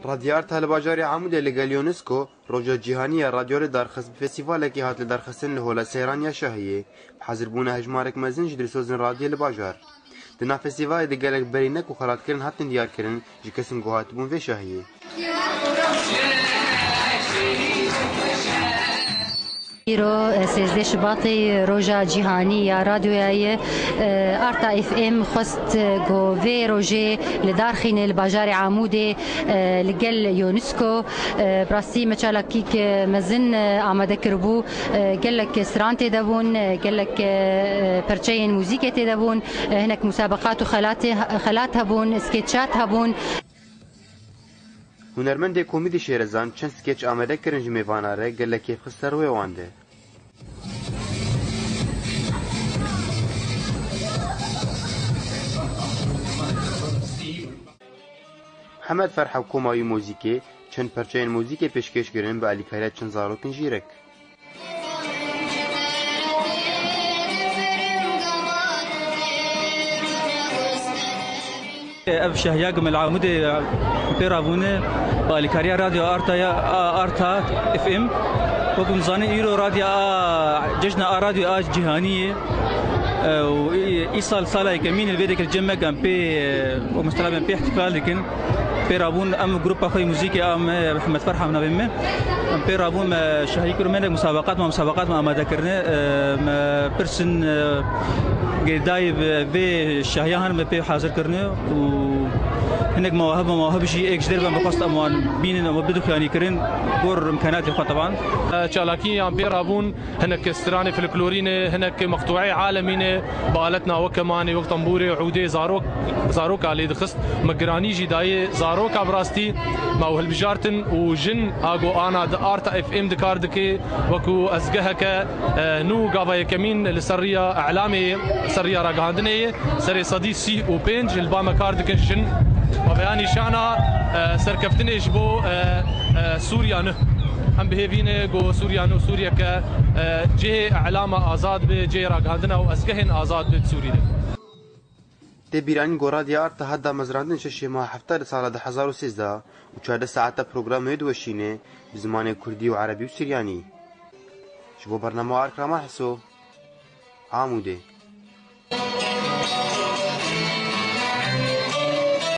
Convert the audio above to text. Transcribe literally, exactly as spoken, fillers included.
Radyo Arta li bajarê Amûdê li gel UNESCO Roja Cîhanî ya Radyo li dar xist. Bi festîvalekî hat li darxistin li Hola Seyran ya Şahiyê. Bi hazirbûna hejmarek mezin ji dilsozên radyo li bajar. Di nav festîvalê de gelek berînek û xelatkirin hatin diyarkirin ji kesên ku hatibûn vê şahiyê. Îro, e, sêzdeh Şibatê, roja cîhanî ya radyoya ye. E, Arta F M xwest, e, ku vê rojê li dar xîne li bajarê Amûdê, e, li gel UNESCO. E, bi rastî me çalakîk, e, mezin, e, amade kiribû. E, gelek stran tê de bûn, e, gelek, e, perçeyên muzîkê tê de bûn, e, hinek musabeqat û xelatê, xelat hebûn, sketçat hebûn. Hunermendê komîdî Şêrezan çend skeç amade kirin ji mêvana re, gelek kêfxist ser rûyê wan de. Hemed Ferha û koma wî muzîkê çend perçeyên muzîkê pêşkêş kirin bi alîkariya çend zarokên jîrek. Ev şahiya ku me li Amûdê pê rabûne, bi alîkariya Radyo Arta ya, a, Arta F M. Wekî hûn dizanin, îro radyo a, cejna a radyo a cîhanî ye. E, û î, îsal sala yekemîn li vê dekê li cem me em pê, e, û mesela em pê îhtîfal dikin. Pê rabûn em grupa xwe yê muzîkê a me, Mihemed Ferha navê me. Em pê rabûn me şahî kirin, me hinek musabeqat, me musabeqat me amade kirine. E, me pirsin, e, girêdayî bi vê şahiya han me pê hazir kirine û hinek mewahib, mewahib jî êk ji derve me xwest em wan bînin, em bidixuyanî kirin, gor imkanatê xwe teban. Çalakî yan pê rabûn. Hinek stranê folklorî ne, hinek meqtûeyê alemî ne, bi aletna weke manê, wek tembûrê, ûdê, zarok, zaroka lê dixist. Me giranî jî dayê zaroka bi rastî. Me ew hilbijartin û jin a ku ana di Arta F M di kar dike, wekû ezgeheke, e, nû gava yekemîn li ser riya elamê, li ser riya ragihandinê ye. Serê sedî sî û pênc li ba me kar dikin jin. Xwe veya nîşana, e, serkeftinê ji bo, e, e, Sûriya nû. Em bi hêvî ne ku Sûriya nû Sûriyeke, e, cihê elama azad be, cihê ragihandina û ezgehên azad be di Sûrî de. Tê bîranîn ku Radya Arta hat damezrandin şeşê meha hefta di sala du hezar û sêzdeh û çardeh saeta programê diweşîne bi zimanê kurdî û erebî û siryanî. Ji bo bernama Ark Rama Heso, Amûdê.